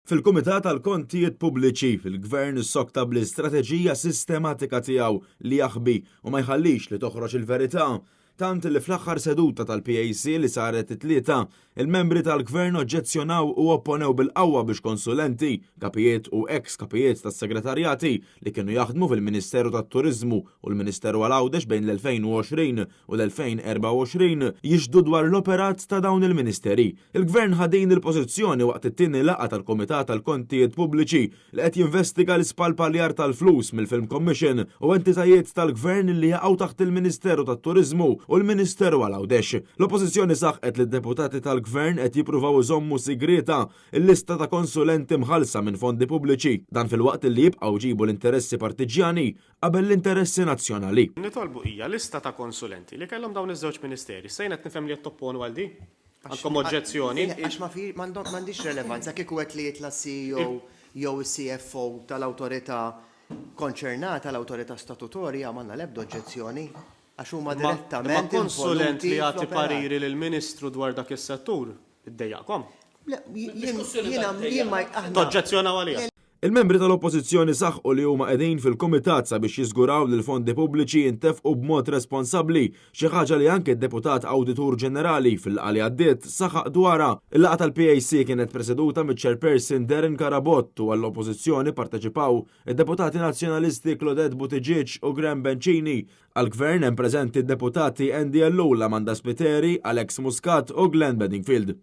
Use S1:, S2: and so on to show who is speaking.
S1: Fil-Kumitat għall-Kontijiet Pubbliċi, il-Gvern issokta bl-istrateġija sistematika tiegħu li jaħbi u ma jħallix li toħroġ il-verità. Tant li fl-aħħar seduta tal-PAC li saret it-Tlieta, il-membri tal-Gvern oġġezzjonaw u opponew bil-qawwa biex konsulenti, kapijiet u eks kapijiet tas-segretarjati li kienu jaħdmu fil-Ministeru tat-Turiżmu u l-Ministeru għal Għawdex bejn l-2020 u l-2024 jixhdu dwar l-operat ta' dawn il-Ministeri. Il-Gvern ħa din il-pożizzjoni waqt it-tieni laqgħa tal-Kumitat għall-Kontijiet Pubbliċi li qed jinvestiga l-ispalpaljar tal-flus mill-Film Commission u entitajiet tal-Gvern li jaqgħu taħt il-Ministeru tat-Turiżmu u l-Ministeru għal Għawdex. L-Oppożizzjoni saħqet li d-deputati tal-Gvern qed jippruvaw iżommu sigrieta l-lista ta' konsulenti mħallsa minn fondi pubbliċi, dan filwaqt li jibqgħu jġibu l-interessi partiġġjani qabel l-interessi nazzjonali.
S2: Nitolbu hija lista ta' konsulenti li kellhom dawn iż-żewġ ministeri. Issa jien qed nifhem li qed topponu għal di? Għandkom oġġezzjoni?
S3: Għax ma fi, m'għandhiex relevanza kieku għedt li jitla' s-CEO jew is-CFO tal-awtorità konċernata, l-awtorità statutorja, m'għandna l-ebda oġġezzjoni għax huma direttament
S2: Imma konsulent
S3: involuti
S2: li jagħti
S3: fl-operat.
S2: pariri lill-Ministru dwar dak is-settur, iddejjaqkom?
S3: Le, jien, jiena, jien ma, aħna.
S2: Toġġezzjonaw għaliha?
S1: Il-membri tal-Oppożizzjoni saħqu li huma qegħdin fil-Kumitat sabiex jiżguraw li l-fondi pubbliċi jintefqu b'mod responsabbli, xi ħaġa li anke d-Deputat Awditur Ġenerali fil-laqgħa li għaddiet saħaq dwarha. Il-laqgħa tal-PAC kienet preseduta miċ-Chairperson Darren Carabott u għall-Oppożizzjoni pparteċipaw id-Deputati Nazzjonalisti Claudette Buttigieg u Graham Bencini. Għall-Gvern hemm preżenti d-Deputati Andy Ellul, Amanda Spiteri, Alex Muscat u Glenn Bedingfield.